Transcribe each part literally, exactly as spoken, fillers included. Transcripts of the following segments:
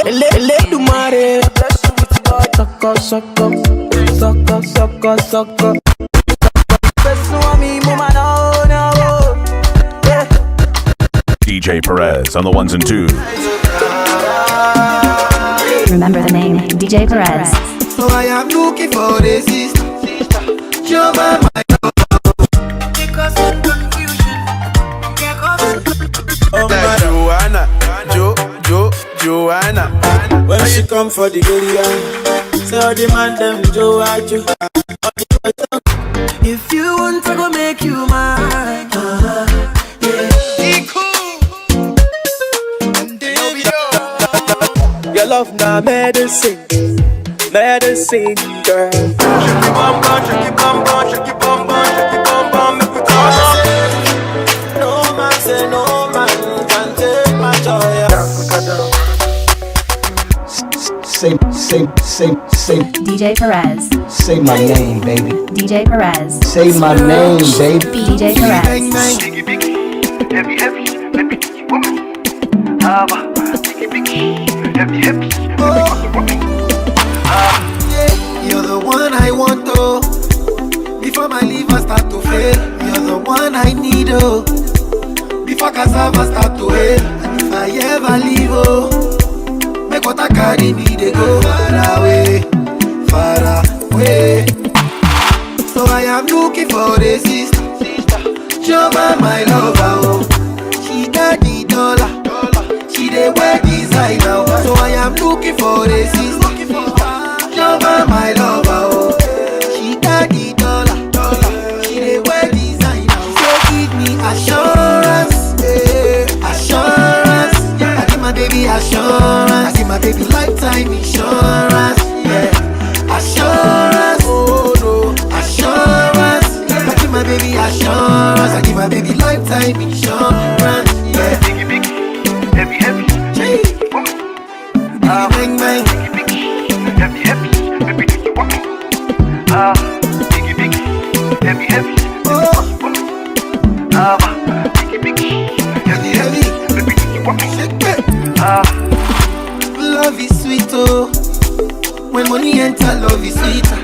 Ele- Elédùmarè bless you with God. Suck up, suck up, suck up, suck up, suck up. Person want me, mama, no, no. Yeah. D J Perez on the ones and twos. Remember the name, D J Perez. So I am looking for a sister. Jehovah, my Oh my Joanna, Jo, Jo, Joanna. When she come for the area, say all the man them Joe, Jo. If you want to go make you mine, uh-huh, yeah. Your love na medicine, medicine, girl. Shake it bum bum, shake it bum bum, shake it bum bum, shake it bum bum, make we turn up. No man say no man can take my joy. Say, say, say, say, D J Perez. Say my name, baby. D J Perez. Say my name, baby. D J Perez. Biggie biggie, heavy heavy, let me give you one. Abba, biggie biggie, heavy heavy, let me give you one. Yeah, you're the one I want, oh. Before my liver start to fail, you're the one I need, oh. Before cassava start to hail, and if I ever leave, oh, make water carry me, they go far away, far away. So I am looking for a sister. Jehovah, my lover, oh. She got the dollar, she dey wear designer, oh. So I am looking for a sister. Jehovah, my lover, oh. She got the dollar, she dey wear designer, oh. So give me assurance, yeah, assurance. I give my baby assurance, I give my baby lifetime insurance, yeah. Assurance, oh no, assurance. I give my baby assurance, I give my baby lifetime insurance, yeah. Biggie biggie, heavy heavy, Gee. Ah, Bang bang, biggie biggie, heavy heavy, let me give you one. Ah, biggie biggie, heavy heavy, oh, ah, biggie biggie, heavy heavy, let me give you one. shake it. Ah, Love is sweet, oh. When money enter, love is sweeter.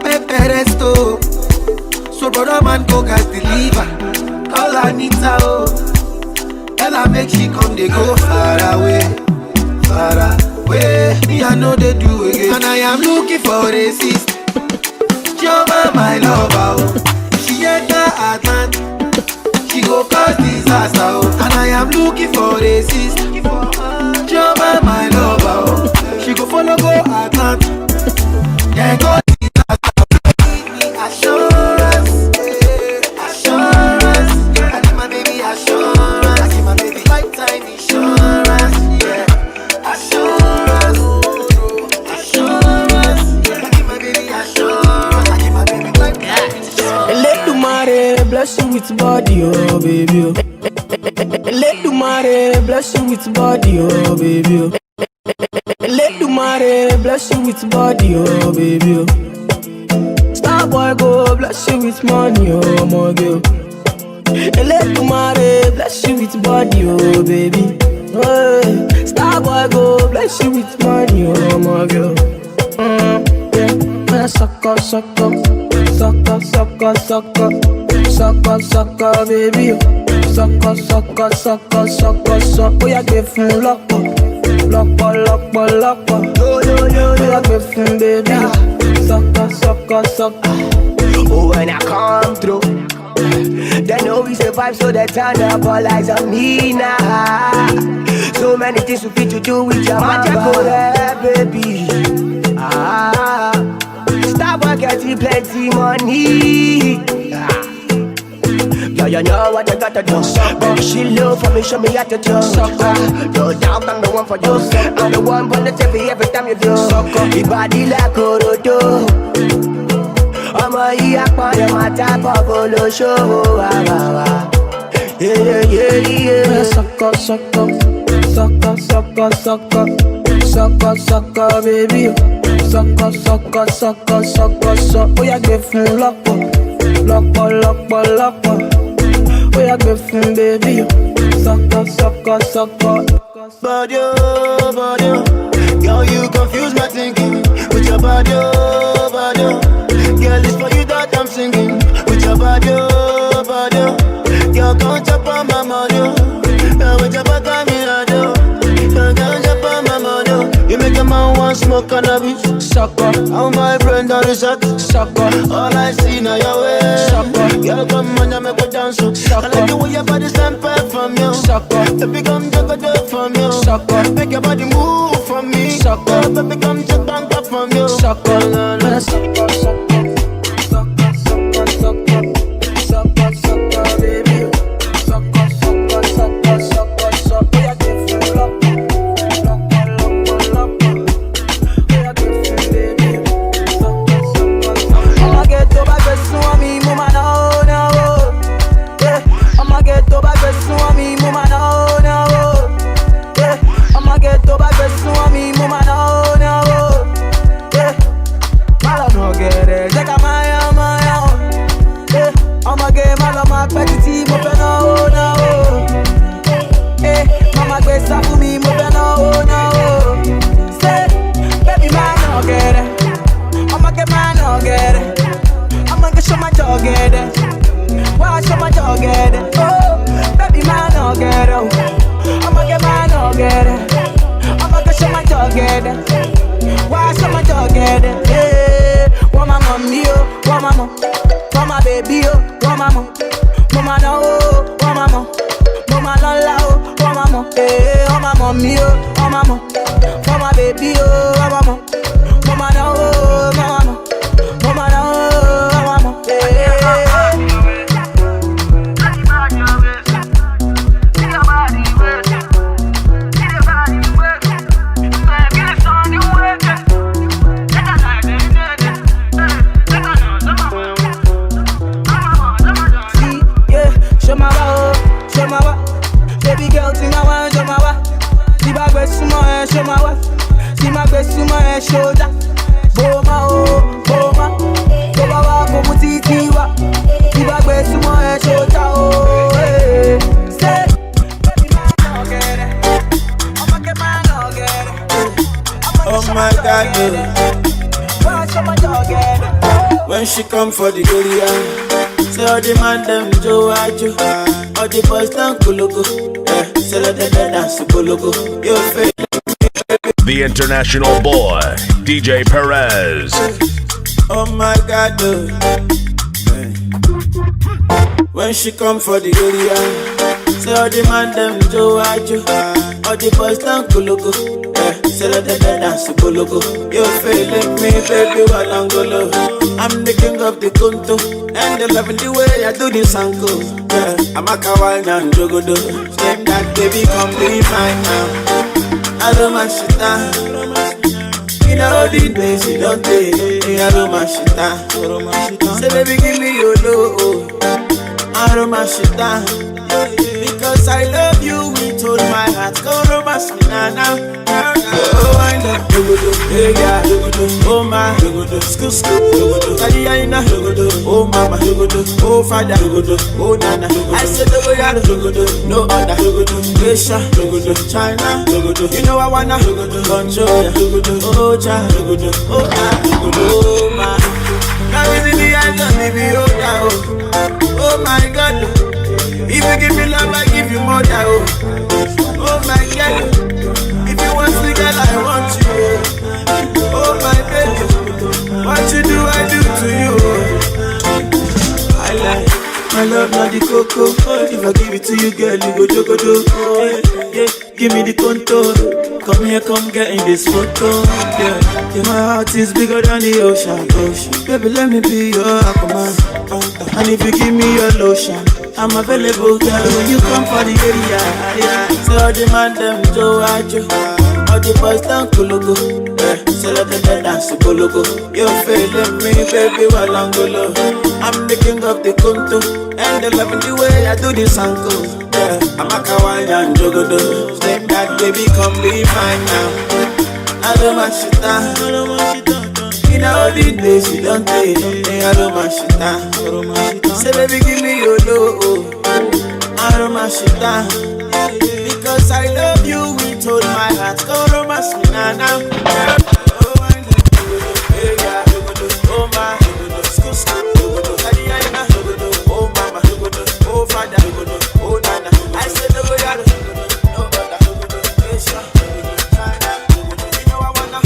Pepper rest, oh. So brother man go gas deliver. Call Anita, oh. Tell her make she come, they go far away, far away. Me I know they do again, and I am looking for a sister. Jehovah, my lover, oh. If she enter Atlanta, she go cause disaster, oh. And I am looking for a sister. Jehovah, my lover, oh. She go follow go Atlanta. Then go disaster. Give me assurance, eh, assurance. I give my baby assurance. I give my baby lifetime insurance, yeah. Assurance, assurance. I give my baby assurance. I give my baby lifetime insurance. Elédùmarè bless you with body, oh baby, oh. Elédùmarè bless you with body, oh baby, oh. Elédùmarè bless you with body, oh baby, oh. Star boy go bless you with money, oh my girl. Elédùmarè bless you with body, oh baby. Hey, star boy go bless you with money, oh my girl. Mm, yeah. Suck up, suck up, suck up, suck up, suck up, suck up, suck up, baby. Suck up, suck up, suck up, suck up, suck. Oh yeah, give him lock up, lock up, lock up, lock up. Yo yo yo yo, give him, baby. Suck up, suck up, suck up. Oh, when I come through, they know we survive, so they turn up all eyes on me now. So many things we fit to do with your magical hair, baby. Ah, star boy getting plenty money. Ah. Yeah, you know what I gotta do. Baby, she low for me, show me how to do. Ah, no doubt I'm the one for you. I'm the one for the T V every time you do. Your body like Orodo. Ọmọ yìí apọ̀nrẹ́ máa tábọ̀ bó ló ṣòwò wá wá wá. Yeah, yeah, yeah, yeah. Suck up, suck up, suck up, suck up, suck up, suck up, suck up, baby. Suck up, suck up, suck up, suck up, suck. Oh yeah, give him lock up, lock up, lock up, lock up. Oh yeah, give him, baby. Suck up, suck up, suck up. Body, oh, body, oh. Cannabis, sucker. All my friends are the suck, sucker. All I see now your way, sucker. Girl, come on, make we dance, sucker. I like the way your body stand back from you, sucker. Baby, come take a dip from you, sucker. Make your body move for me, sucker. Baby, come take bank up from you, sucker. Sucker, sucker, sucker, sucker, sucker, sucker, sucker, baby. Sucker, sucker, sucker, sucker, sucker. Oya, give me love, love, love, love, love. Ọmọge tó bá gbé súnmọ́ mi, mo máa ná ó, ná ó. Yeah. Ọmọge tó bá gbé súnmọ́ mi, mo máa ná ó, ná ó. Yeah. Ọmọge tó bá gbé súnmọ́ mi, mo máa ná ó, ná ó. Yeah. Má lọ nà gẹ̀rẹ̀, jẹ́ ká máa yán, máa yán. Yeah. Ọmọge má lọ máa pẹ́ títí, mo fẹ́ ná ó, ná ó. Eh, mama gbé sá fún mi, mo fẹ́ ná ó, ná ó. Say, baby, má ná gẹ̀rẹ̀. Ọmọge má ná gẹ̀rẹ̀. Ọmọge ṣó má jọ gẹ̀rẹ̀. Wá ṣó má jọ gẹ̀rẹ̀. Oh, baby, má ná gẹ̀rẹ̀ o. Ọmọge má ná gẹ̀rẹ̀. Ọmọge ṣó má jọ gẹ̀rẹ̀. Wá ṣó má jọ gẹ̀rẹ̀. Eh, wọ́n máa mọ̀ mí o, wọ́n máa mọ̀. Wọ́n máa bèbí o, wọ́n máa mọ̀. Mo máa ná o, wọ́n máa mọ̀. Mo máa lọ́lá o, wọ́n máa mọ̀. Eh, wọ́n máa mọ̀ mí o, wọ́n máa mọ̀. Wọ́n máa bèbí o, wọ́n máa mọ̀. Mo máa ná o, wọ́n máa mọ̀. Mo máa ná o, wọ́n máa mọ̀. Eh. See, yeah, show my wa, oh, show my wa. Baby girl, tí máa wá, show my wa. Tí bá gbé súnmọ́ ẹ, show my wa. Tí máa gbé súnmọ́ ẹ, show that. Bó má o, bó má. Tó bá wá, kó mú títí wá. Tí bá gbé súnmọ́ ẹ, show that o, eh. Say, baby, má lọ gẹ̀rẹ̀. Ọmọge má lọ gẹ̀rẹ̀. Oh my God, oh. When she come for the area, say all the man dem jo ajo, all the boys down kologo, eh, say let them dance kologo. You feel The international boy, D J Perez. Oh my God, oh. Eh. When she come for the area, say all the man dem jo ajo, all the boys down kologo. Eh, say let them dance kologo. You feeling me, baby, walangolo. I'm the king of the kunto, and they loving the way I do this uncle. Yeah, I'm a kawaii and jogodo. Step that baby, come be mine now. I don't mind shit now. In all the days you don't take, I don't mind shit now. Say baby, give me your love. I don't mind shit now. Because I love you with all my heart. Go romance me now, now. Oh, I love you, hey, yeah, oh, my, school, school, Taliana, oh, mama, oh, father, oh, nana. I said, oh, yeah, no other, Russia, China, you know I wanna control ya, oh, cha, oh, ah, oh, ma. Now is in the eyes of the beholder, oh. Oh my God, if you give me love, I give you more than, oh. Oh my God, if you want me, girl, I want you, oh. Oh my baby, what you do, I do to you, oh. I like my love, not the coco. If I give it to you, girl, you go jogodo. Oh, yeah, yeah. Give me the contour. Come here, come get in this photo. Yeah, yeah. My heart is bigger than the ocean, ocean. Baby, let me be your aquaman. And if you give me your lotion, I'm available, girl. When you come for the area, yeah. So all the man them do ajo, all the boys down kologo. Yeah, so let them dance kologo. You feeling me, baby, walangolo. I'm the king of the kunto, and they loving the way I do this uncle. Yeah, I'm a kawaii and jogodo. Step that baby, come be mine now. I don't mind shit down. In all the days you don't take, I don't mind shit down. Say baby, give me your love. I don't mind shit down. Because I love you with all my heart. Go romance me now, now. Oh, I love you. Hey, yeah, oh, my. Oh, mama, oh, father, oh, nana. I said, oh, yeah, no other. Asia, China, you know I wanna.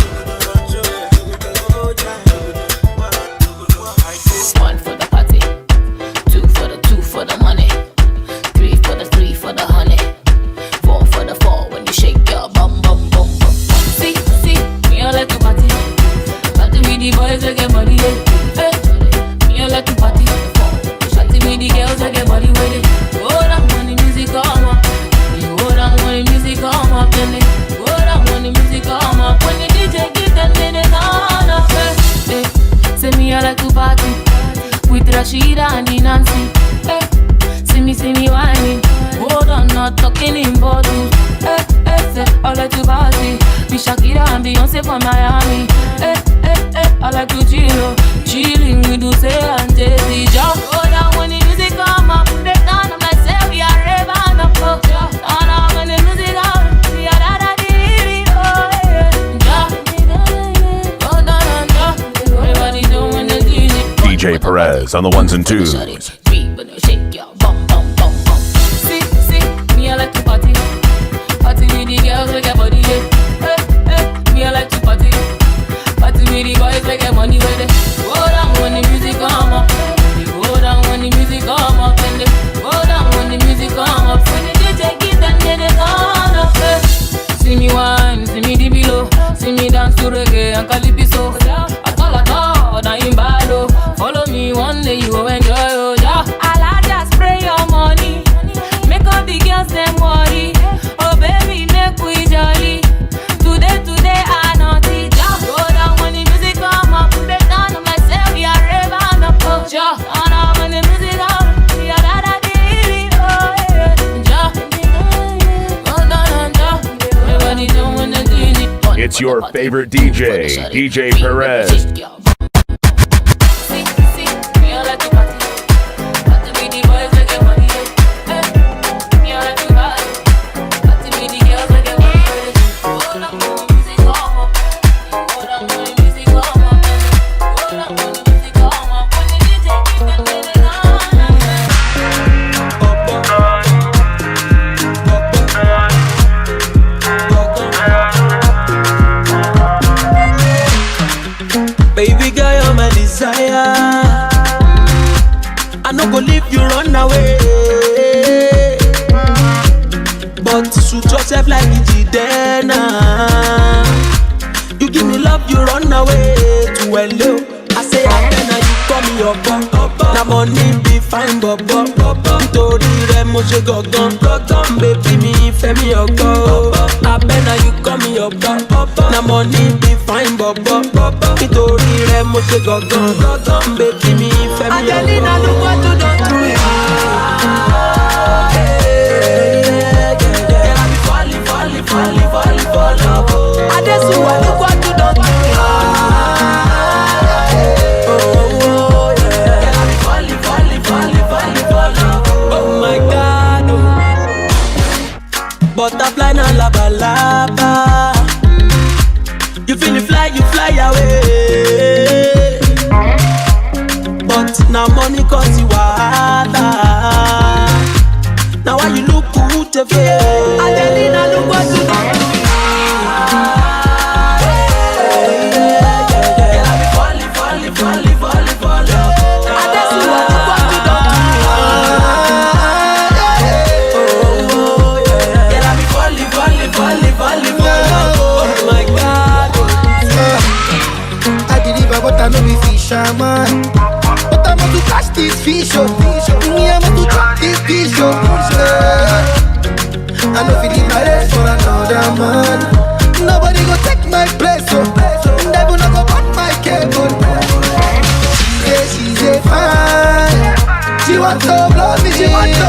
and Beyonce from Miami. Hey, hey, hey, I like to chill, oh. Chilling with Usain and Jay-Z. Just go down when the music come up. They turn up like say we are raving up, oh. Just turn up when the music come. We are that, that, the, the, oh, yeah. Just go down and just everybody doing the D J. D J Perez on the ones and twos. Shake your bum, bum, bum, bum. See, see, me, I like to party. Party with the girls, we get body, yeah. Hey, hey, me, I like to party. Party with the boys, we get money, where they go down when the music come up. They go down when the music come up, and they go down when the music come up. When the D J give them, then they turn up, eh. See me wine, see me the below, see me dance to reggae and calypso. At all, at all, na him bad, oh. Follow me, one day you go enjoy, oh, yeah. Alaja, spray your money. Make all the girls them worry. Oh, baby, make we jolly. Today, today, I naughty. Just go down when the music come up. They turn up like say we are raving up, oh, yeah. Turn up when the music come. We are that, that, the, the, oh, yeah. Yeah. Go down and down. Everybody doing the D J. It's your favorite D J, D J Perez. Baby girl, you're my desire. I no go leave you run away. But suit yourself like Jidena. You give me love, you run away to hello. I say, I been you call me your pop. Na money be fine, but, but, but, but. Nítorí rẹ mo ṣe gangan, gangan. Baby mi fẹ́ mi ọkọ. I been you call me your pop. Na money be fine, but, but, but, but. Nítorí rẹ mo ṣe gangan, gangan. Baby mi fẹ́ mi ọkọ. Adelina, look what you done to me. Ah, yeah, yeah, yeah, yeah. Girl, I be falling, falling, falling, falling for love, oh. Adesuwa, look what you done to me. Ah, yeah, yeah. Oh, oh, oh, yeah. Girl, I be falling, falling, falling, falling for love, oh. Oh my God, oh. Butterfly na labalaba. You feel it fly, you fly away. But now money cause you wahala. Now why you look good to face? Adelina, look what you do. Girl, I be falling, falling, falling, falling for love. Adesuwa, look what you done to me. Oh, yeah. Girl, I be falling, falling, falling, falling for love. Oh my God. I deliver, but I know we fisherman. But I must to catch this fish, oh. Me, I must to catch this fish, oh. Yeah. I no fit leave my rest for another man. Nobody go take my place, oh. And devil no go burn my cable. She say she's a fan. She want to blow me, she want to.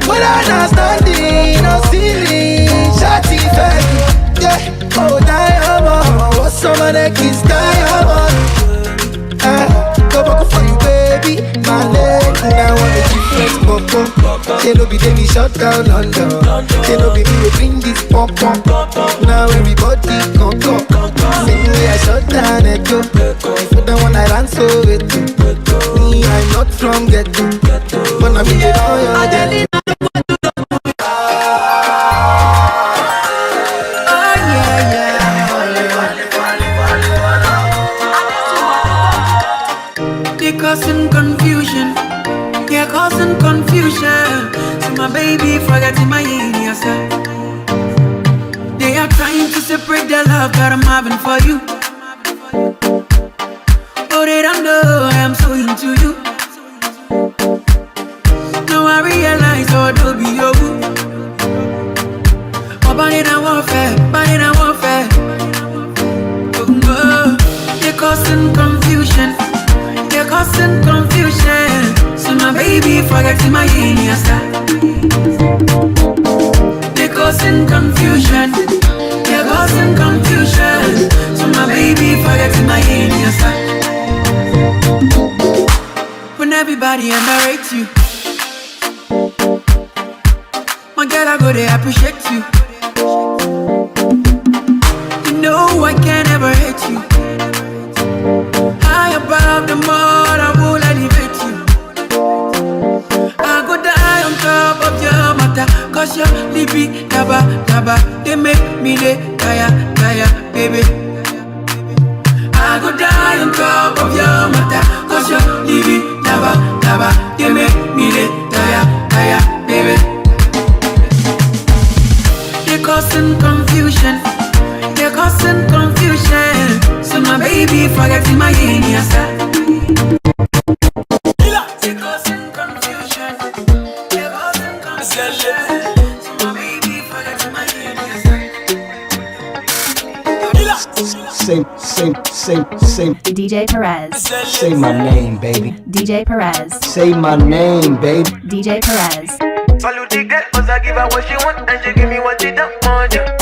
But I understand it, no ceiling. Shot it, yeah. Oh, diamond, what's some of the kids diamond? Eh, go back for you, baby. My leg, now on a different pop. They no be, they be shut down London. They no be, me will bring this pop pop. Now everybody come come. Same way I shut down Edo. If you don't want, I ran so with you. Me, I'm not from ghetto. But I'm in the royal ghetto. Oh, yeah, yeah. They causing confusion. They're causing confusion. So my baby forgetting my yes. They are trying to separate their love, but I'm having for you. Oh, they don't know I am so into you. Now I realize, oh, don't be your boo. Oh, body na warfare, body na warfare. Oh, no. They're causing confusion. They're causing confusion. So my baby forgetting my yes. They're causing confusion. They're Some confusion. So my baby forget my area. When everybody underrates you, my girl, I go they appreciate you. You know I can never hate you. High above the mud, I will elevate you. I go die on top of your matter, cause your libi daba daba, they make me the tire, tire, baby. I go die on top of your matter, cause your libi daba daba, they make me the tire, tire, baby. They causing confusion, they causing confusion. So my baby forget my area. They causing confusion, they causing confusion. So my baby forget my area. Say, say, say, say, D J Perez. Say my name, baby. D J Perez. Say my name, baby. D J Perez. Salute the girl, cause I give her what she want and she give me what she don't want. Yeah.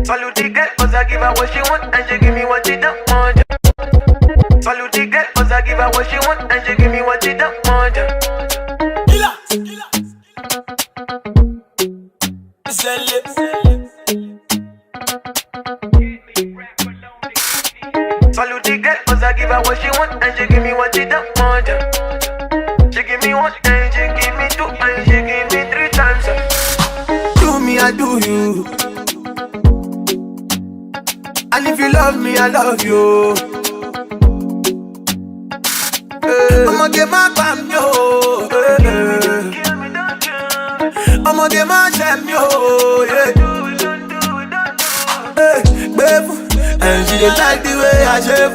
Salute the girl, cause I give her what she want and she give me what she don't want. Yeah. Salute the girl, cause I give her what she want and she give me what she don't want. Yeah. Killer. Killer. Salute the girl, cause I give her what she want and she give me what she don't want. Yeah. She give me one and she give me two and she give me three times. Yeah. Do me, I do you. And if you love me, I love you. Hey. I'ma get my bam yo. Hey, hey. I'ma get my jam yo. Yeah. Hey, babe, and she dey like the way I shape.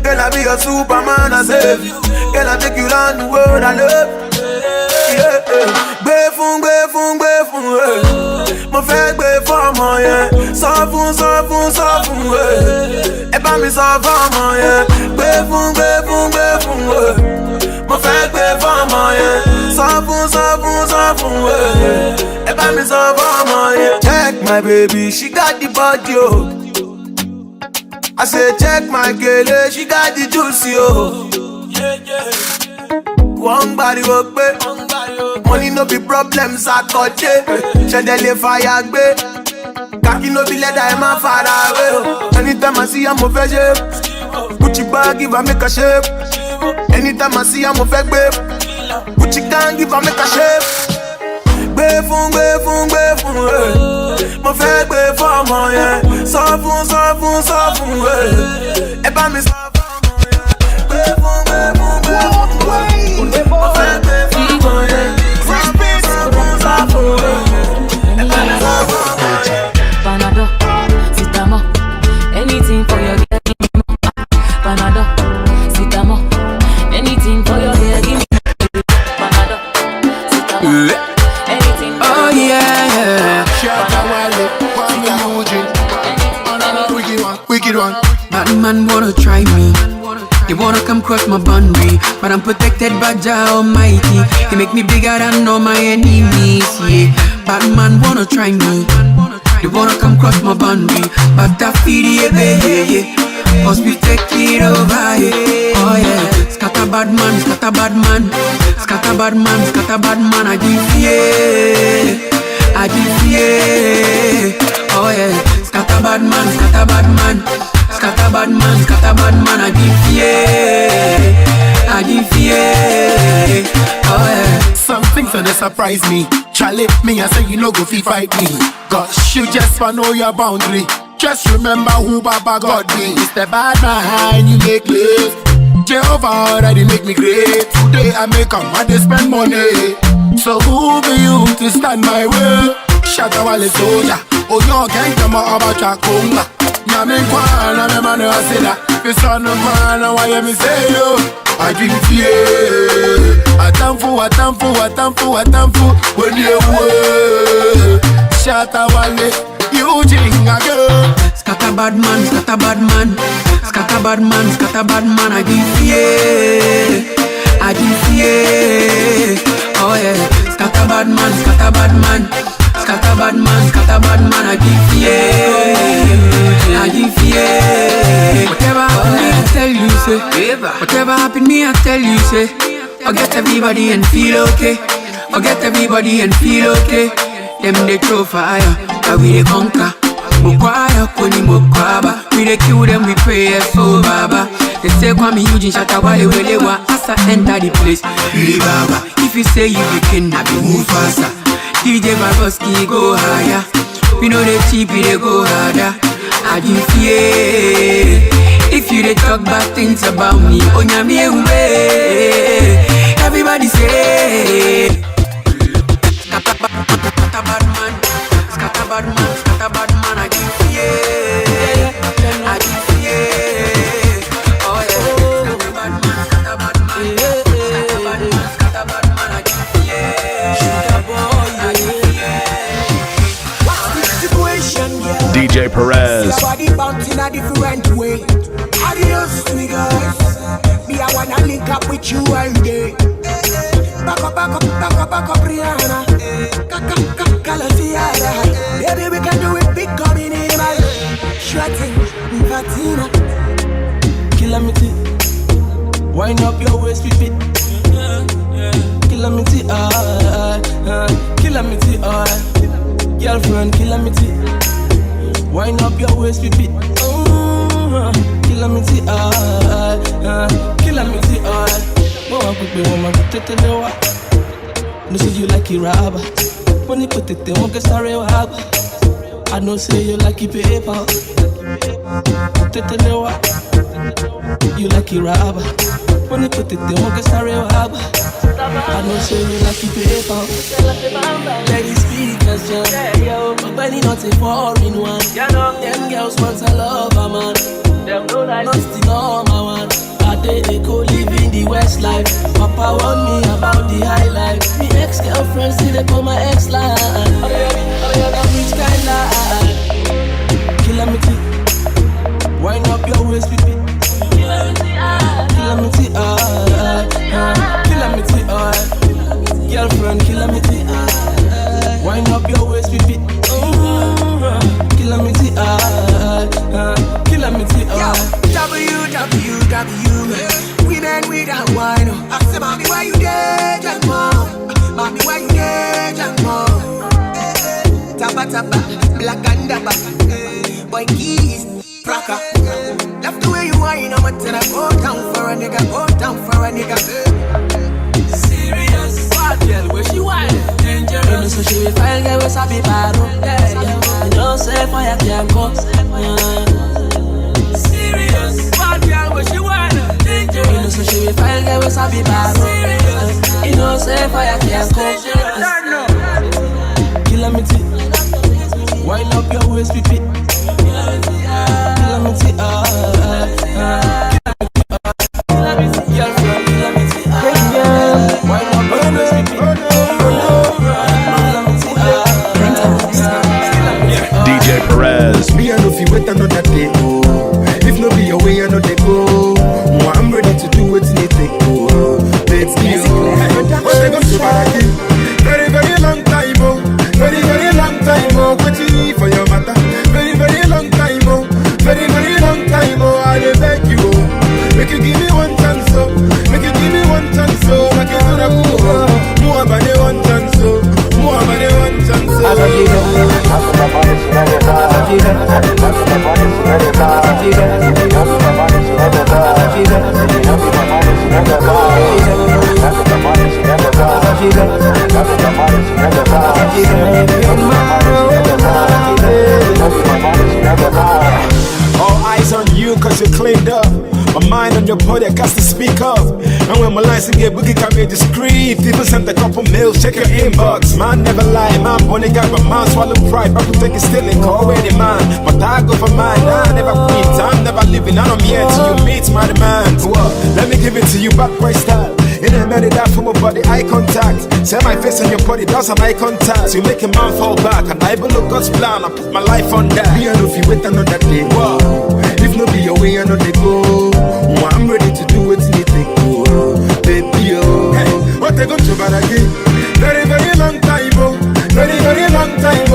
Girl, I be your Superman, I save you. Girl, I take you round the world, I love. Yeah, yeah. Gbé fún, gbé fún, gbé fún, eh. Mo fẹ́ gbé fún ọmọ yẹn. Sọ fún, sọ fún, sọ fún, eh. Ẹ bá mi sọ fún ọmọ yẹn. Gbé fún, gbé fún, gbé fún, eh. Mo fẹ́ gbé fún ọmọ yẹn. Sọ fún, sọ fún, sọ fún, eh. Ẹ bá mi sọ fún ọmọ yẹn. Check my baby, she got the body, oh. I say check my kele, she got the juicy, oh. Wọ́n ń gbariwo pé money no be problem, ṣàkọjẹ́. Ṣẹ̀dẹ̀ lè fàyà gbé. Kàkí no be leather, ẹ má fara wé o. Anytime I see her, mo fẹ́ ṣe. Gucci bag, give her make a shape. Anytime I see her, mo fẹ́ gbé. Gucci gang, give her make a shape. Gbé fún, gbé fún, gbé fún, eh. Mo fẹ́ gbé fún ọmọ yẹn. Sọ fún, sọ fún, sọ fún, eh. Ẹ bá mi sọ fún ọmọ yẹn. Gbé fún, gbé fún, gbé fún, eh. Mo fẹ́ gbé fún ọmọ yẹn. Sọ fún, sọ fún, sọ fún, eh. Ẹ bá mi sọ fún ọmọ yẹn. Panadol, Citamol, anything for your girl. Panadol, Citamol, anything for your girl. Give me Panadol, Citamol, anything for Oh your yeah, yeah. Shatta Wale, Kwame Eugene. Another wicked one, wicked one. Bad man wanna try me. They wanna come cross my boundary, but I'm protected by Jah Almighty. He make me bigger than all my enemies. Yeah, bad man wanna try me. They wanna come cross my boundary, but I feel the yeah, yeah, yeah. Cause we take it over, yeah. Oh yeah, scatter bad man, scatter bad man, scatter bad man, scatter bad man. I give fear, I give fear. Oh yeah, scatter bad man, scatter bad man, scatter bad man, scatter bad man. I give fear, I give fear. Oh yeah. Some things that they surprise me. Charlie, me, I say you no go fit fight me. Gosh, you just wanna know your boundary. Just remember who Baba God be. It's the bad mind you make live. Jehovah already make me great. Today I make a man they spend money. So who be you to stand my way? Shatta Wale soldier. Oh, you can't come out about your conga. Nyame nkwa na me ma no aseda. Me so no nkwa na why me say yo. I drink fear. Atamfo, atamfo, atamfo, atamfo. When you wo. Shatta Wale. Eugene again. Scatter bad man, scatter bad man, scatter bad man, scatter bad man. I give fear, I give fear. Oh yeah, scatter bad man, scatter bad man, Scatter bad man, scatter bad man, I give fear, I give fear. Whatever happen me, I tell you say. Whatever happen me, I tell you say. Forget everybody and feel okay. Forget everybody and feel okay. Dem dey throw fire, but we dey conquer. Mokwaya koni mokwaba. We dey kill them, we pray, yes, oh Baba. They say Kwame Eugene Shatta Wale Wele Wa. As I enter the place, Baba. If you say you be king, I be Mufasa. D J Barbosky go higher. We know they cheap, we dey go harder. I do fear. If you dey talk bad things about me, Onyami Ewe. Everybody say, scatter bad man, scatter bad man, scatter bad man, scatter bad man, I do fear. I do fear. Oh yeah, scatter bad man, scatter bad man, scatter bad man, scatter bad man, I do fear. Sugar boy, I do fear. What's the situation, yeah? D J Perez. Your body bouncing a different way. Adios, niggas. Me, I wanna link up with you all day. Back up, back up, back up, back up, Rihanna. Ka- ka- ka- Kalasiara. Baby, we can do it big, coming in, man. Sure thing, Fatina. Calamity. Wind up your waist, whip it. Calamity, ah, ah, ah. Calamity, ah. Girlfriend, Calamity. Wind up your waist, whip it. Mm, Calamity, ah, ah, ah. Calamity, ah. Mo wa gbogbo wọn ma tètè lé wa. No say you like it, raba. Wọ́n ní kò tètè, wọ́n kẹ́ sáré wá bá. I know say you like it, paper. Tètè lé wa. You like it, raba. Wọ́n ní kò tètè, wọ́n kẹ́ sáré wá bá. I know say you like it, paper. Ladies, be cautious. Ọ̀gbẹ́ni, not a foreign one. Them girls want a lover man. Not the normal one. I dey Eko, living the West life. Papa warn me about the high life. Me ex-girlfriend still dey call my ex line. Now which kind life? Calamity. Wind up your waist, whip it. Calamity, ah, ah, ah. Calamity, ah. Girlfriend, Calamity, ah. Wind up your waist, whip it. Mm, Calamity, ah, ah, ah. Calamity, ah. Yo, W W W. Women with a wine. I say, mommy, why you there, Jamo? Mommy, why you there, Jamo? Taba taba, black and daba. Boy, keys, cracker. Love the way you wine, I'm a tell her, go down for a nigga, go down for a nigga. Serious. Bad girl, where she wine? Dangerous. You know, so she be fine girl, we sabi bad, oh. Yeah, yeah. You know, say fire can go. Serious. Bad girl, where she wine? Dangerous. You know, so she be fine girl, we sabi bad, oh. Serious. You know, say fire can go. Calamity. Wind up your waist, whip it. Calamity, ah, ah, ah. Girlfriend, Calamity, ah. Wind up your waist, whip it. Calamity, ah. D J Perez. Me, I know if you wait another day, oh. If no be your way, I know they go. Well, I'm ready to do what you take, oh. Let's be, oh. Hey, what they gonna do about it? Very, very long time, oh. Very, very long time, oh. Waiting for your matter. Very, very long time, oh. Very, very long time, oh. I dey beg you, oh. Make you give me one chance, oh. Make you give me one chance, oh. Make you do the cool, oh. More about the one chance, oh. More about the one chance, oh. All eyes on you cause you cleaned up. My mind on your body, I got to speak up. And when my license get boogie, can be discreet. People sent a couple mails, check your inbox. Man never lie, man born a guy, but man swallow pride. But take it still and call where the man. But I go for mine, I never quit. I'm never leaving, I don't here till you meet my demand. Whoa, let me give it to you, bad boy style. In a minute, that for my body, eye contact. Say my face on your body, that's an eye contact. You make a man fall back, and I will look God's plan. I put my life on that. Me, I know if you wait another day. Whoa. If no be your way, I know they go. Well, I'm ready to do what you take, oh, baby, oh. Hey, what they gonna do about again? Very, very long time, oh. Very, very long time.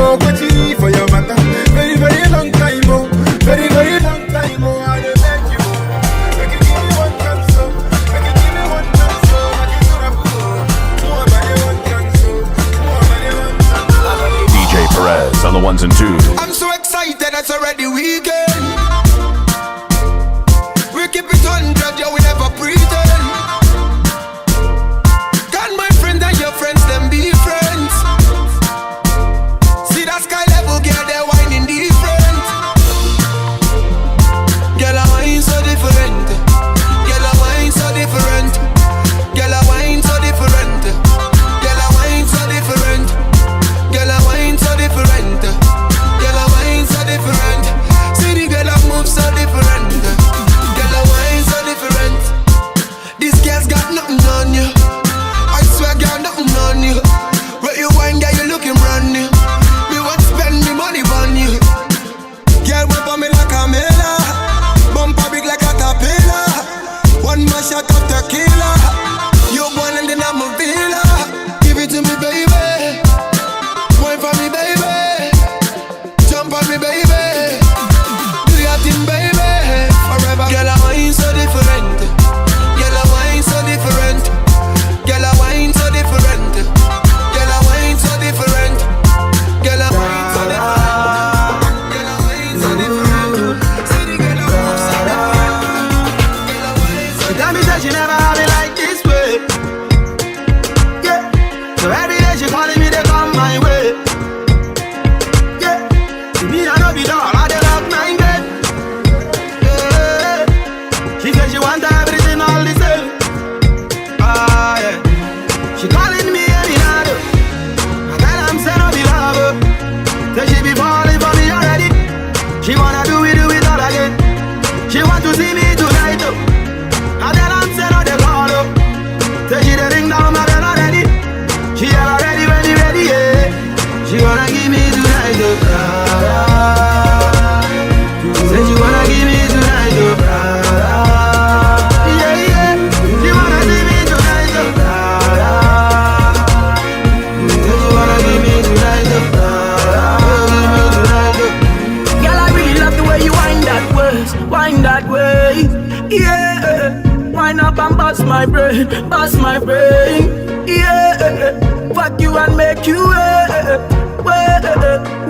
that way. Yeah, wind up and bust my brain, bust my brain. Yeah, fuck you and make you way, way,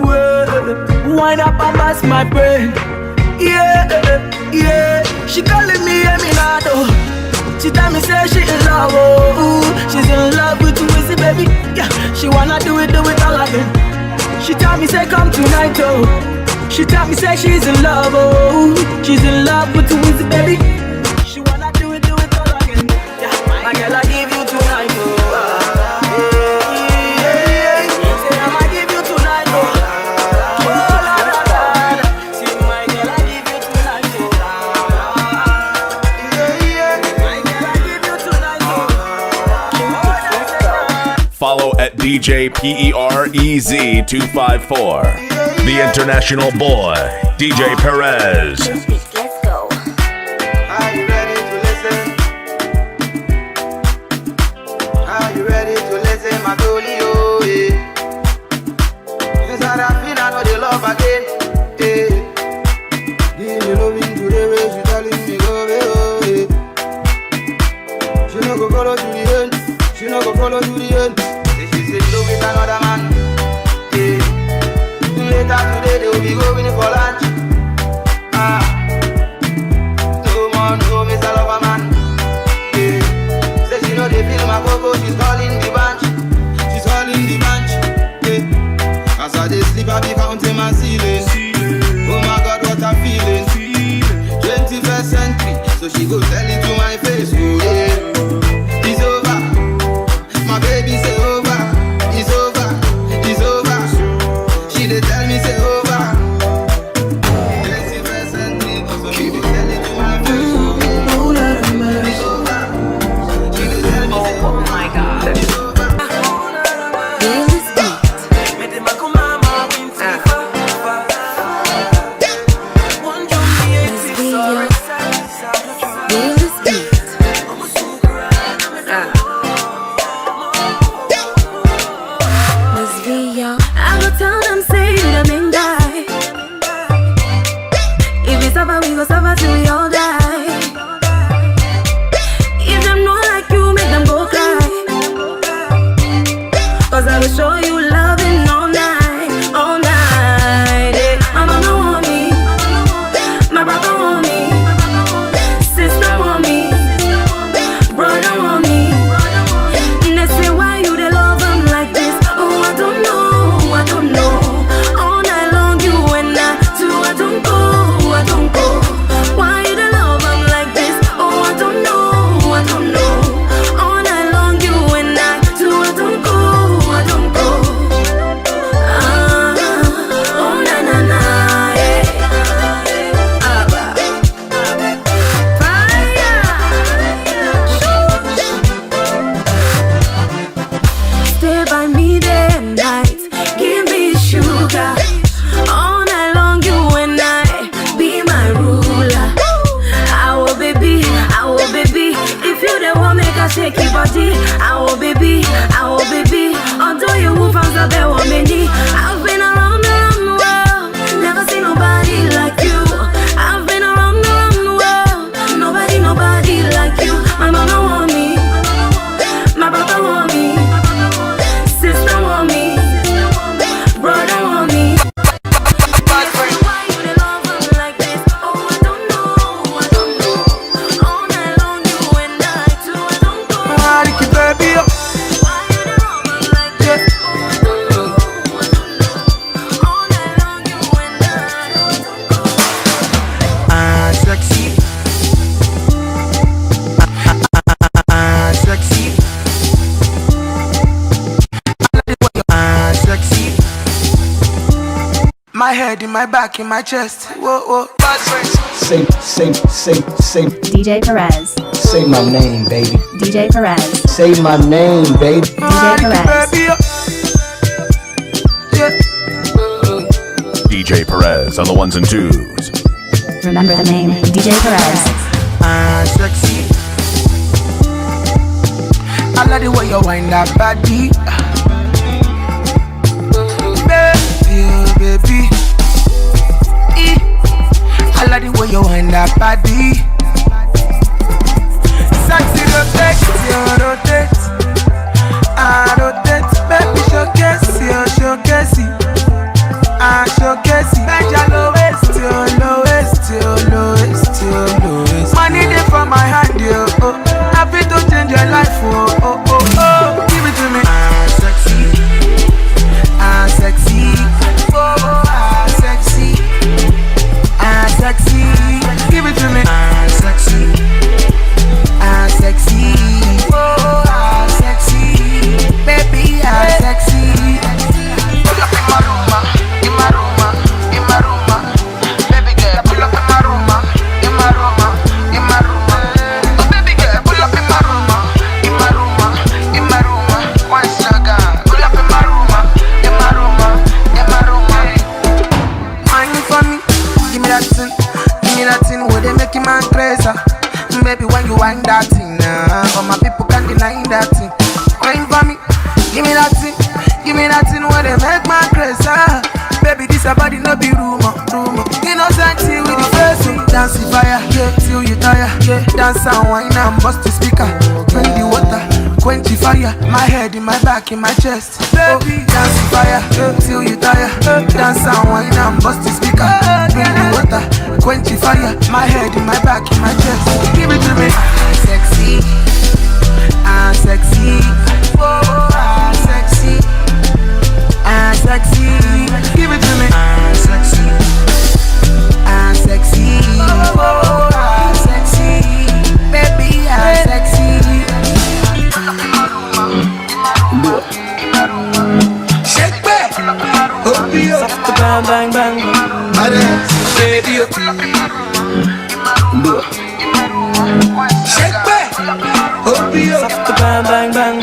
way. Wind up and bust my brain. Yeah, yeah. She calling me Eminado. She tell me say she in love, oh. She's in love with Wizzy, baby. Yeah, she wanna do it, do it all again. She tell me say come tonight, oh. She tell me say she's in love, oh. She's in love with Wizzy, baby. She wanna do it, do it all again. Yeah, my girl, I give you tonight, oh. Ah, yeah, yeah, yeah. Say I'ma give you tonight, oh. Oh, la, la, la, la. See my girl, I give you tonight, oh. Ah, yeah, yeah. My girl, I give you tonight, oh. Oh, that's it. Follow at D J P E R E Z two five four. The international boy, D J Perez. Let's go. Are you ready to listen? Are you ready to listen, my Dolly? Oh, yeah. Since I feel I know the love again. Yeah. Give me loving today, where she telling me go away, oh, yeah. She no go follow to the end. She no go follow to the end. Say she's in love with another man. Yeah. Later today they will be going for lunch. Ah. No more, no, Mister Loverman. Yeah. Say she know they feel my coco. She's calling the bunch. She's calling the bunch. Yeah. As I dey sleep, I be counting my ceiling. Oh my God, what I'm feeling. Twenty-first century, so she go tell it to my face. Oh yeah, it's over. My baby say over, it's over, it's over. She dey tell me say over. Twenty-first century, so she go tell it to my face. Oh, it's over. She dey tell me say over. Oh my God. It's over. I go tell them say you the main guy. If we suffer, we go suffer till we all die. If them no like you, make them go cry. 'Cause I will show you loving all night, all night. Yeah. My mama want me, my brother want me, sister want me, brother want me. And they say, why you dey love him like this? Oh, I don't know, I don't know. All night long you and I, two, I don't go, I don't go. Why you dey love him like this? Oh, I don't know, I don't know. All night long you and I, two, I don't go, I don't go. Ah, oh na na na, eh. Ah, bah. Fire. Stay by me day and night. Give me sugar. All night long you and I, be my ruler. Our baby, our baby. If you the one make us shake your body, our baby, our baby. Although you move on the bed with me, I've been around, around the world. Never seen nobody like you. I've been around, around the world. Nobody, nobody like you. My mama want me. My brother want me. Sister want me. Brother want me. Why you dey love him like this? Oh, I don't know, I don't know. All night long you and I, two, I don't go. Ricky baby, oh. Why you dey love him like this? Oh, I don't know, I don't know. All night long you and I, two, I don't go. Ah, sexy. Ah, sexy. Ah, sexy. My head, in my back, in my chest. Whoa, whoa. Say, say, say, say. D J Perez. Say my name, baby. D J Perez. Say my name, baby. D J Perez. Baby, oh. Yeah. D J Perez on the ones and twos. Remember the name, D J Perez. Ah, sexy. I like the way you wind that body. Baby, oh, baby. Eh. I I like the way you wind that body. Sexy rotate, you rotate. I rotate, baby, showcase, you showcase. I showcase, measure lowest, you lowest, you lowest, you lowest. Money dey for my hand, yo. Oh, I fit to change your life, oh, oh, oh, oh. Give it to me. Ah, sexy. Ah, sexy. Oh, ah, sexy. Ah, sexy. Give it to me. Ah, sexy. Ah, sexy. Oh, ah, sexy. Baby, ah, sexy. Pull up in my room, ah, in my room, ah, in my room, ah. Baby girl, pull up in my room, ah, in my room, ah, in my room, ah. Oh, baby girl, pull up in my room, ah, in my room, ah, in my room, ah. One sugar, pull up in my room, ah, in my room, ah, in my room, ah. Wine for me, give me that thing, give me that thing where they make a man crazy. Baby, when you wind that thing, uh, all my people can't deny that thing. Wine for me, give me that thing, give me that thing where they make man crazy. Baby, this a body no be rumor, rumor. Innocent till with the face, you dance the fire, yeah, till you tire, yeah. Dance and wine and bust the speaker, bring the water, quench the fire. My head in my back, in my chest. Baby, dance fire, eh, till you tire. Eh, dance and wine and bust the speaker. Bring the water, quench the fire. My head in my back, in my chest. Give it to me. Ah, sexy, ah, sexy, oh, ah, sexy, ah, sexy. Give it to me. Ah, sexy, ah, sexy, oh, ah, sexy, baby, ah, sexy. Shake back. Obi o. Bang, bang, bang. Mare. Baby o. Shake back. Obi o. Bang, bang, bang.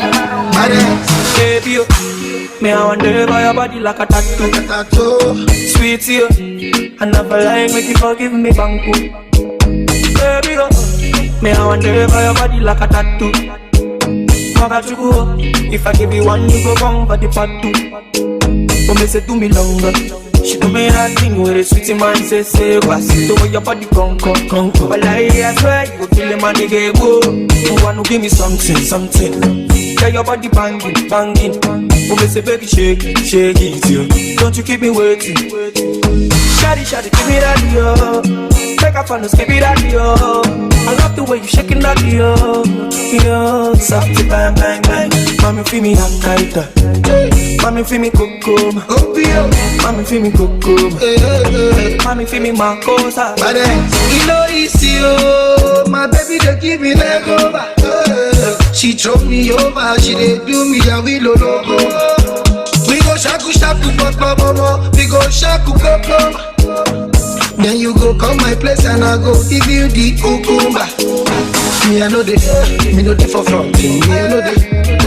Mare. Baby o. Me, I wonder about your body like a tattoo. Tattoo. Sweetie o. I never like make you forgive me, bang. Baby o. Me, I wonder about your body like a tattoo. Maka chuku, if I give you one, you go come for the part two. But me say do me longer. She do me that thing where the sweet man say, say, was the way your body come, come, come, come. But I, I swear you go kill him and they go. You want to give me something, something. Yeah, your body banging, banging. But me say, baby, shake it, shake it, yo. Don't you keep me waiting. Shawty, shawty, give me that, yo. Make a fun, give me that, yo. I love the way you shaking that, yo. Yo, soft bang, bang, bang. Mommy, feel me, I'm tighter. Mommy, feel me, cocoa. Mommy, feel me, cocoa. Mommy, feel me, Marcosa. But then, you know, it's you. My baby, they give me leg over. She throw me over. She they do me a willow logo. We go shaku shaku pop pop pop. We go shaku pop pop. Then you go come my place and I go give you the cucumber. Me I know the, me know the for front. Me I know the,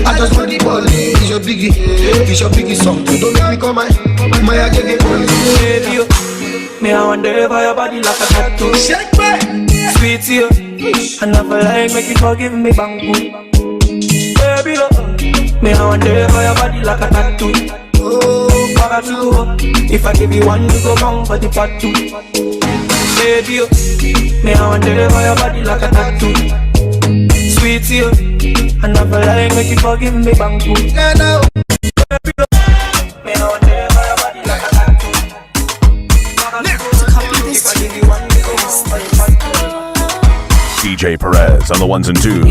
I just want the ball. It's your biggie, it's your biggie song. Don't make me come my, my I get it. Baby, you, me I wonder if your body like a tattoo. Shake back. Sweet you, I never like make you forgive me, bang. Baby, love, me I wonder if your body like a tattoo. Oh, part two. If I give you one, you go come for the part two. Baby, oh, me I want to live on your body like a tattoo. Sweetie, oh, I never like make you forgive me, bang. Baby, oh, me I want to live on your body like a tattoo. If I give you one, you go come for the part two. D J Perez on the ones and twos.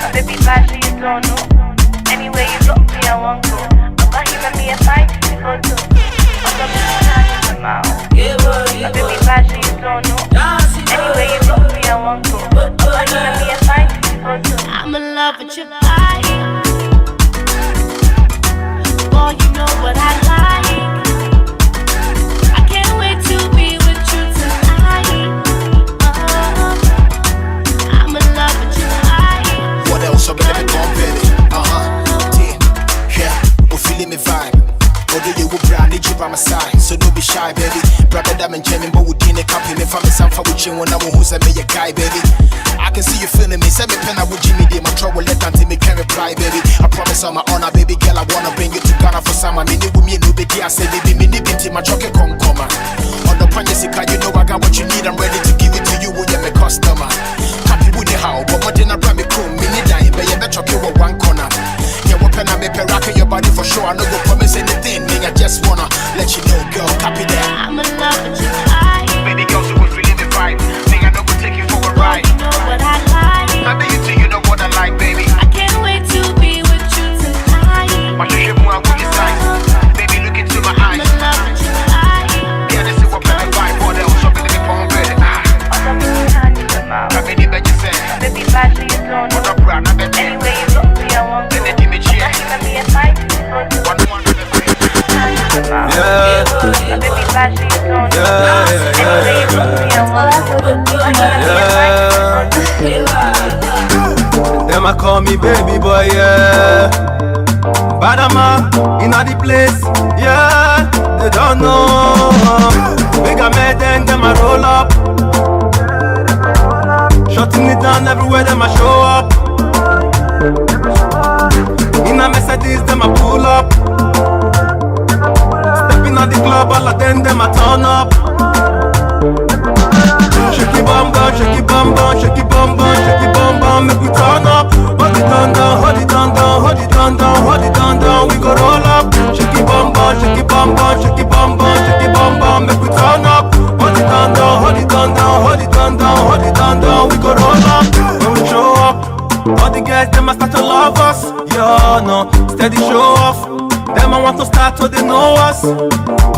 My baby bad, so you don't know. Anywhere you got me, I won't go. I'm not even me a fight to go to. I'm not gonna tell you the mouth. My baby bad, so you don't know. Anywhere you got me, I won't go. I'm not even me a fight to go to. I'm in love with your body. Boy, you know what I like. I can't wait to be with you tonight. Oh, I'm in love with your body. What else? I'm in the bed. Uh huh. Yeah, yeah. We're feeling the vibe. Oh, Yeah, you will brand need you by my side, so don't be shy, baby. Brother, that man jamming, but we didn't copy me from the sound for which you wanna who's a me a guy, baby. I can see you feeling me, send me pen, I would Jimmy D, my trouble, let until me can reply, baby. I promise on my honor, baby girl, I wanna bring you to Ghana for summer. Me, with me, no, baby, I say, baby, me, need to my truck, come, come, on the point, you know I got what you need, I'm ready to give it to you, with your customer. Happy with the how, but what did I bring me cool, me, need I, but you better truck you one corner. Yeah, what can I make a rock in your body for sure? I know you promise anything, me, I just wanna let you know, girl, copy that. I'm in love with your body. Baby girl, so if we live in vibe, think I know we take you for a ride. You know what I like. I be you too, you know what I like, baby. I can't wait to be with you tonight. My shit, boy, I will decide. Baby, look into my eyes. I'm in love with your body. Yeah, this is what kind of vibe, what else? Something to be pumped. Ah. I've been in bed, you say. Baby, back to your zone. What up, brand? I bet you. Anywhere you go, me, I want to. Then they give me cheer. Let me a fight. One, one. Yeah. Yeah, yeah, yeah, yeah. Them a call me baby boy, yeah. Badama in the place, yeah. They don't know. Big a man, then them a roll up. Shutting it down everywhere, them a show up. In a Mercedes, them a pull up. Stepping at the club, all of them, them a turn up. Shake it bum bum, shake it bum bum, shake it bum bum, shake it bum bum, make we turn up. Hold it down down, hold it down down, hold it down down, hold it down down, we go roll up. Shake it bum bum, shake it bum bum, shake it bum bum, shake it bum bum, make we turn up. Hold it down down, hold it down down, hold it down down, hold it down down, we go roll up. When we show up, all the girls, them a start to love us. Yeah, no, steady show off. Them I want to start to they know us.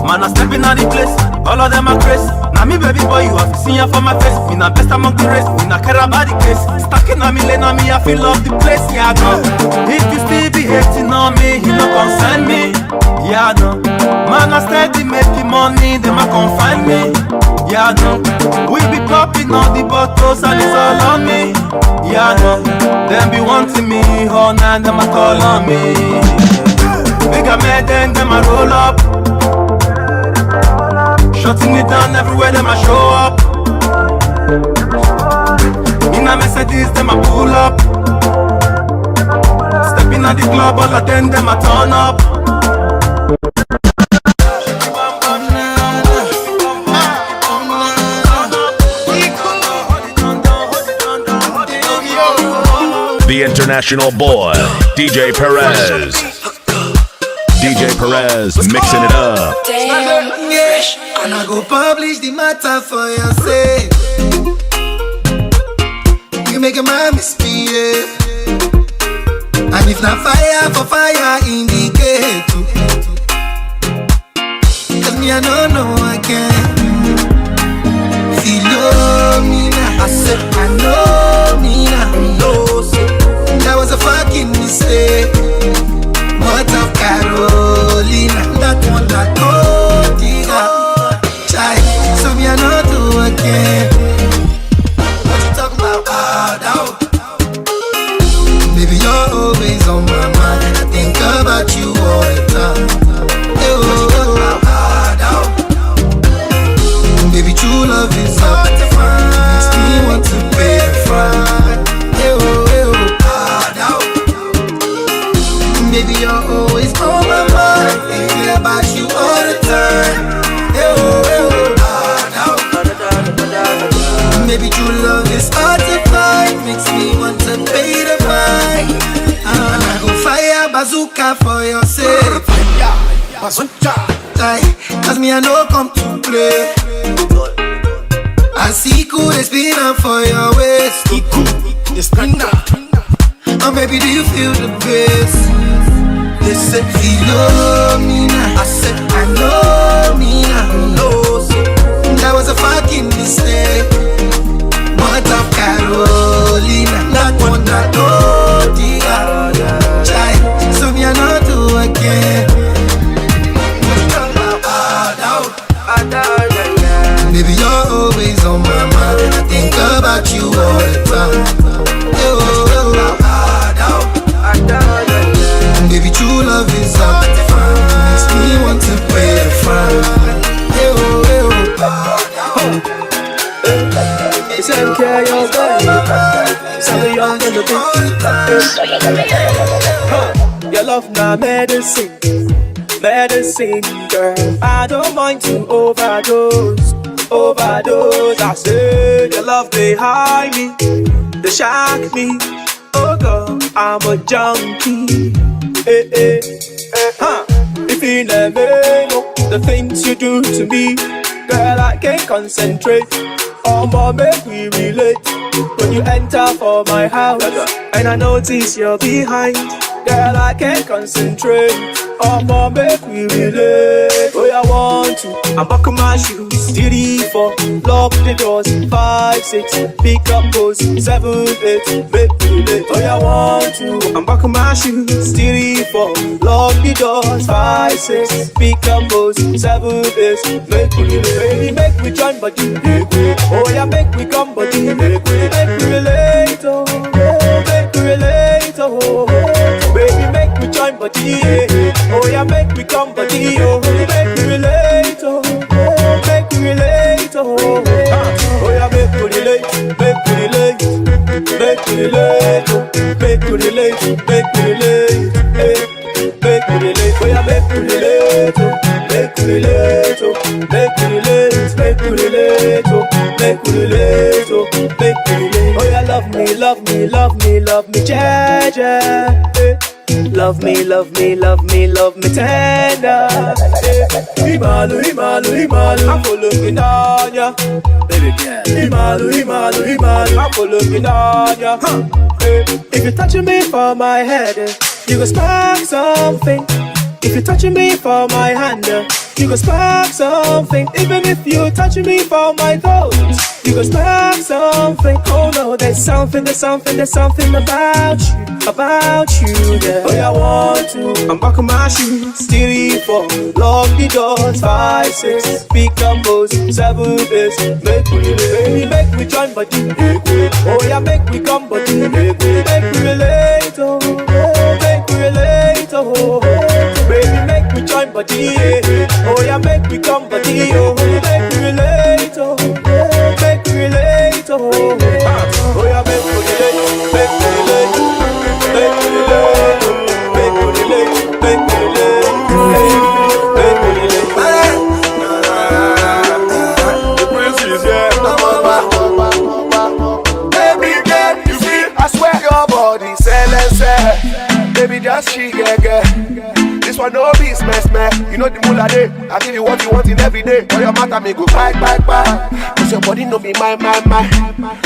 Man, I stepping out the place. All of them are crazy. Now me, baby boy, you have to see her for my face. Me not best among the race. Me not care about the case. Stacking on me, lane on me, I feel love the place. Yeah, no. If you still be hating on me, you no concern me. Yeah, no. Man, I steady making money, them a confine me. Yeah, no. We be popping all the bottles and it's all on me. Yeah, no. Them be wanting me, all night, them a call on me. Big a man, then them a roll up. Shutting it down everywhere, them a show up. In a Mercedes, them a pull up. Stepping at the club, all of them, them a turn up. The international boy, D J Perez. D J Perez mixing it up. Damn. And I go publish the matter for your sake. You make a man misbehave. And if not fire for fire, indicate. Cause me, I don't know I can. Philomena, I said, I know me now. No, sir. That was a fucking mistake. What of Carolina? That one, I told you. Chai, so me, I know do again. What you talking about? Ah, that Baby, you're always on my mind. I think about you all the time. Eh, oh, oh, oh. Baby, true love is hard to find. Makes me want to pay the fine. Eh, oh, eh, oh. Baby, you're always on my mind. Thinking about you all the time. Eh, oh, eh, oh. Maybe true love is hard to find. Makes me want to pay the fine. And I go fire bazooka for your sake. Fire, bazooka. Aye, cause me, I know come to play. I see cool, they spin up for your waist. Cool, they spin up. Oh, baby, do you feel the bass? They say, Philomena. I said, I know me now. No, that was a fucking mistake. What of Carolina? That one, I told you. Chai, so me, I know do again. Ah, that Baby, you're always on my mind. I think about you all the time. Oh, oh, oh. Baby, true love is hard to find. Makes me want Your love na medicine, medicine, girl. I don't mind to overdose, overdose. I say your love dey high me, dey shock me. Oh God, I'm a junkie. Eh, eh. Huh. If you never know the things you do to me, girl, I can't concentrate. Omo, make we relate. When you enter for my house and I notice you're behind, girl, I can't concentrate. Omo, make we relate. Oh, I want to. I'm back on my shoes. Three, four. Lock the doors. Five, six. Pick up pose. Seven, eight. Make we relate. Oh, I want to. I'm back on my shoes. Three, four. Lock the doors. Five, six. Pick up pose. Seven, eight. Make we relate. Baby, make we join body. Oh, yeah, make we come body. Make we relate. Oh, make we relate. Oh, baby, make we join body. Oh, yeah, make we come body. Oh, make we relate. Oh, make we relate. Oh, oh, yeah, make we relate. Make we relate. Make we relate. Oh, make we relate. Make we relate. Hey. Make we relate, oh yeah, make we relate, oh. Make we relate, oh. Make we relate, make we relate, oh. Make we relate, oh. Make we relate. Oh yeah, love me, love me, love me, love me, Jaja. Eh. Love me, love me, love me, love me tender. Eh. Imalu, Imalu, Imalu. I'm following on ya. Baby girl. Imalu, Imalu, Imalu. I'm following on ya. Huh. Eh. If you touch me for my head, eh, you go spark something. If you touch me for my hand, uh, you go spark something. Even if you touch me for my toes, you go spark something. Oh no, there's something, there's something, there's something about you, about you, yeah. Oh, yeah, I want to. I'm back on my shoes, three, four, lock the doors, five, six, pick up pose, seven, eight, make we relate, baby, make we join body. Oh yeah, make we come body. Make we relate, oh. Make we relate, oh. Baby, make we join body. Yeah. Oh yeah, make we come body, oh. Make we relate, oh. Make we relate, oh. Ah, oh yeah, make we relate, make we relate, make we relate, oh. Make we relate, make we relate, make we relate. The prince is here. Baby girl, you see, I swear your body selese. Baby, just she, yeah, yeah. This one no be smeh smeh. You know the mula day. I give you what you want in every day. For your matter, me go bye, bye, bye. 'Cause your body no be my, my, my.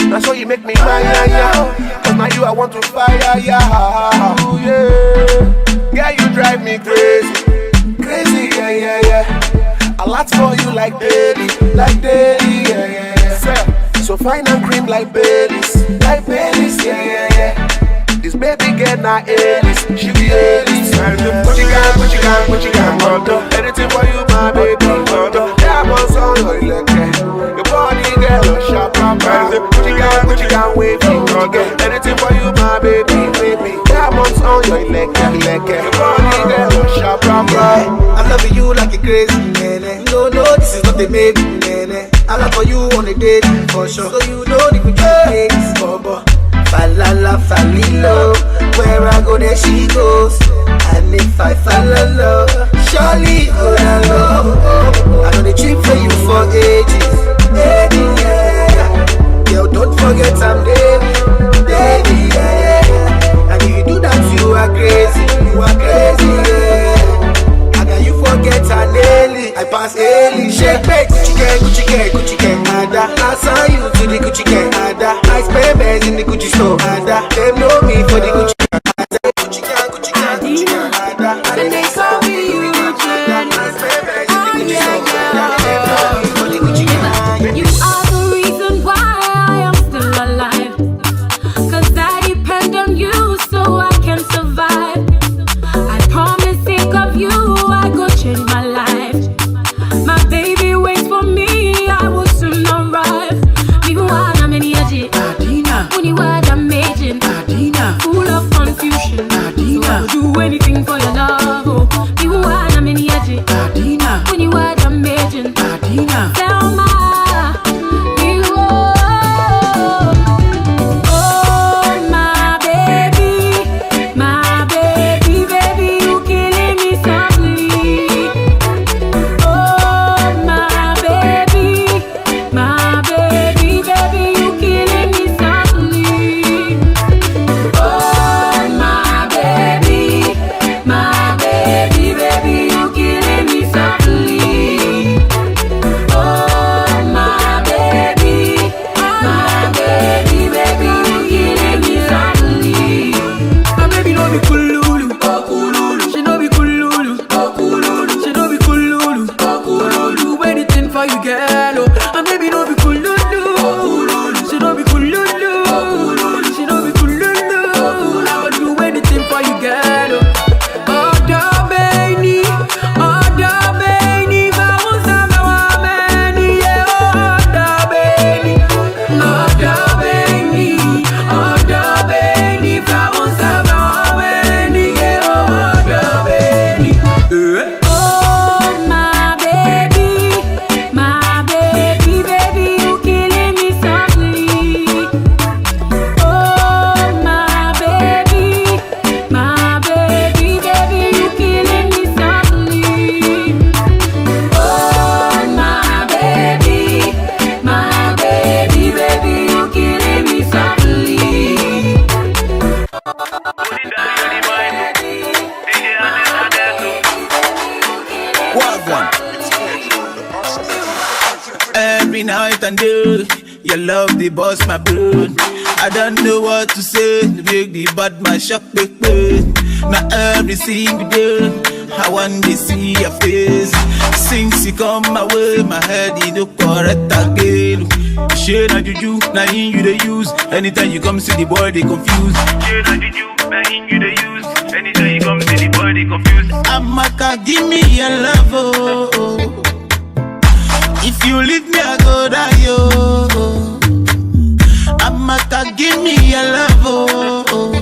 Now so you make me my, yeah, yeah. 'Cause now you I want to fire, yeah. Ooh, yeah. Yeah, you drive me crazy. Crazy, yeah, yeah, yeah. I lot for you like daily, like daily, yeah, yeah, yeah. Sir, so fine and cream like Baileys, like Baileys, yeah, yeah, yeah. This baby girl na Elis, she be Elis. Put you down, put you down, put you down, mother. Anything for you, my baby, mother. Yeah, I'm on song, you like that. Your body, girl, a sharp, sharp, sharp. Put you down, put you down, wavy, mother. Anything for you, my baby, baby. Yeah, I'm on song, you like that, like that. Your body, girl, a sharp, sharp, sharp. I'm loving you like a crazy, man. No, no, this is not a maybe, man. I love for you on a date, for sure. So you know the good things, Bobo. Falala, falilo. Where I go, there she goes. And if I fall in love, surely go down low. I know the trip for you for ages. Baby, yeah. Girl, don't forget I'm Davy. Davy, yeah, yeah, yeah. And if you do that, you are crazy. You are crazy, yeah. And now you forget her daily. I pass Ellie, shake back, Gucci gang, Gucci gang, Gucci gang, Ada. I sign you to the Gucci gang, Ada. I spend bands in the Gucci store, Ada. Them know me for the Gucci gang, Ada. Gucci gang, Gucci gang, Gucci gang, Ada. And they call me Eugene. I spend bands in the Gucci store, Ada. Them know me for the Gucci gang. You are the reason why I am still alive. 'Cause I depend on you so I can survive. I promise, think of you, I go change my life. My baby waits for me, I will soon arrive. Mihuana many aje, Adina. Uniwa damaging, Adina. Full of confusion, Adina. So I will do anything for your love, oh. Every night and day, your love they bust my brain. I don't know what to say, make the bad man shock me pain. Now every single day, I want to see your face. Since you come my way, my head is no correct again. Shey na juju, na him you dey use. Anytime you come see the boy, they confuse. Shey na juju, na him you dey use. Anytime you come see the boy, they confuse. Amaka, give me your love, oh, oh. If you leave me, I go die, oh. Amaka, give me your love, oh, oh.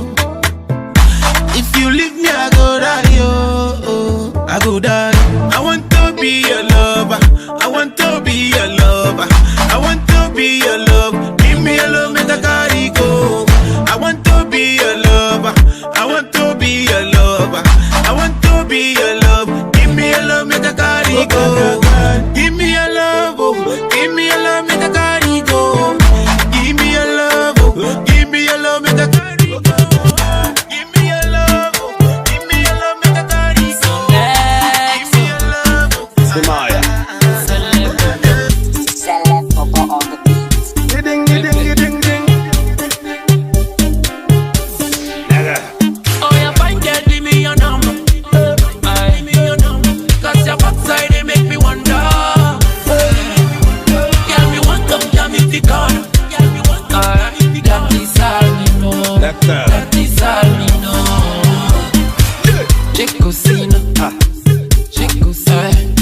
If you leave me, I go die, oh, oh. I go die. I want to be your lover. I want to be your lover. I want to be your love. Give me your love, make I carry go. I want to be your lover. I want to be your lover. I want to be your love. Give me your love, make I carry go. Give me your love, oh. Give me your love, make I carry go. Give me your love, oh. Give me your love, make I carry go. Give me your love, oh. Give me your love, make I carry go. Give me your love, oh. Simaya. Celeb Popo on the beat. Ding, ding, ding, ding, ding. Oh, yeah, fine girl, give me your number. Eh, give me your number. 'Cause your backside, they make me wonder. Eh, girl, me want come jam it the corner. Girl, me want come jam it the corner. That is all me know. That, uh, that is all me know. Check Osina. Ah. Check Osina.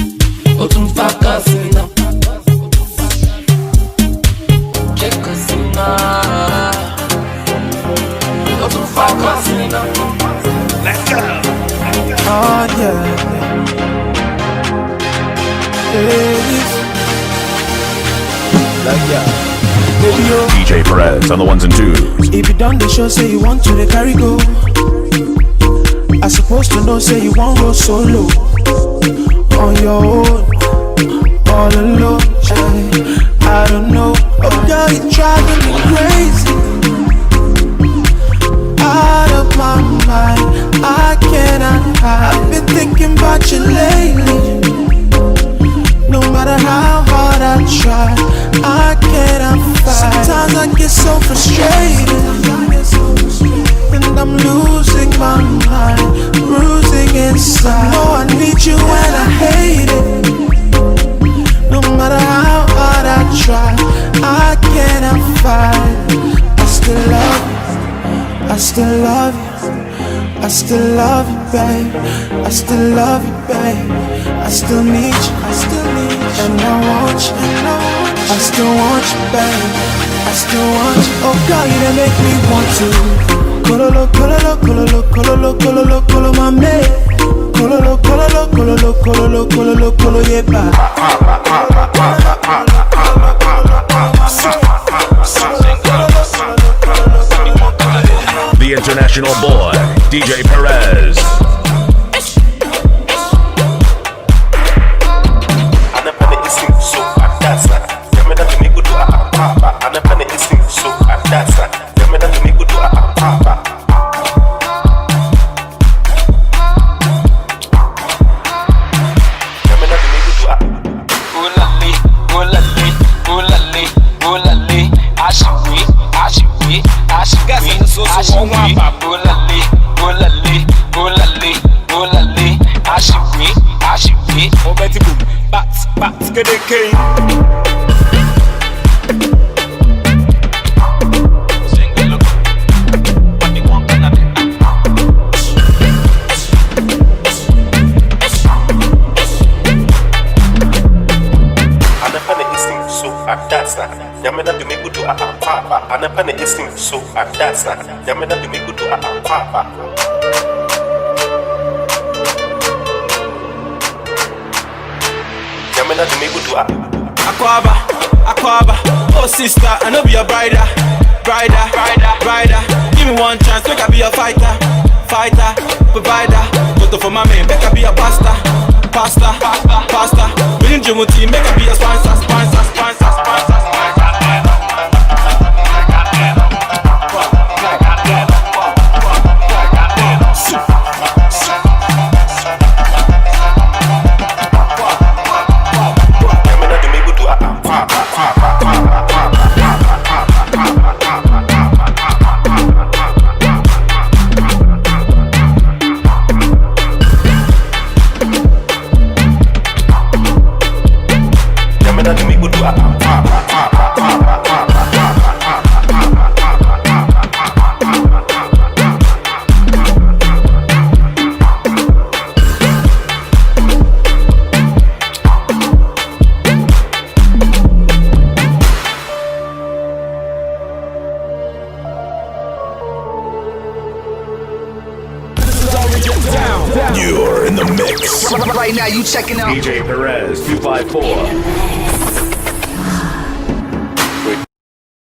Otun Fakasina. Check Osina. Otun Fakasina. Let's go. Oh, yeah. Hey. Like, yeah. Baby, oh. D J Perez on the ones and twos. If you done the show, say you want to the carry go. I supposed to know, say you won't go solo. On your own, all alone. I, I don't know. Oh, girl, you're driving me crazy. Out of my mind, I cannot hide. I've been thinking about you lately. No matter how hard I try, I cannot fight. Sometimes I get so frustrated, and I'm losing my mind, bruising inside. No, I need you and I hate it. No matter how hard I try, I cannot fight. I still love you. I still love you. I still love you, babe. I still love you, babe. I still need you. I still need you. And I want you. And I want you. I still want you, babe. I still want you. Oh God, you done make me want to. Kololo, kololo, kololo, kololo, kololo, kolo, my man. Kololo, kololo, kololo, kololo, kololo, kolo, yeah, ba. The international boy, D J Perez. Olale, olale, olale, olale, aṣiwe, aṣiwe, aṣiwe, aṣiwe. Olale, olale, olale, olale, aṣiwe, aṣiwe. Obetibu, bat, bat, kedeke. Anafanya hisi so adasa. Nyame na dumi kutu a a papa. Anafanya hisi so adasa. Nyame na dumi kutu a a papa. Nyame na dumi kutu a. Akwaba, Akwaba, oh sister, I know be your brother, brother, brother, brother. Give me one chance, make I be your fighter, fighter, provider. Toto for my man, make I be your pastor, pastor, pastor. Bring Jumuti, make I be your sponsor, sponsor, sponsor, sponsor, sponsor. You're in the mix. Right now, you checking out. D J Perez two five four.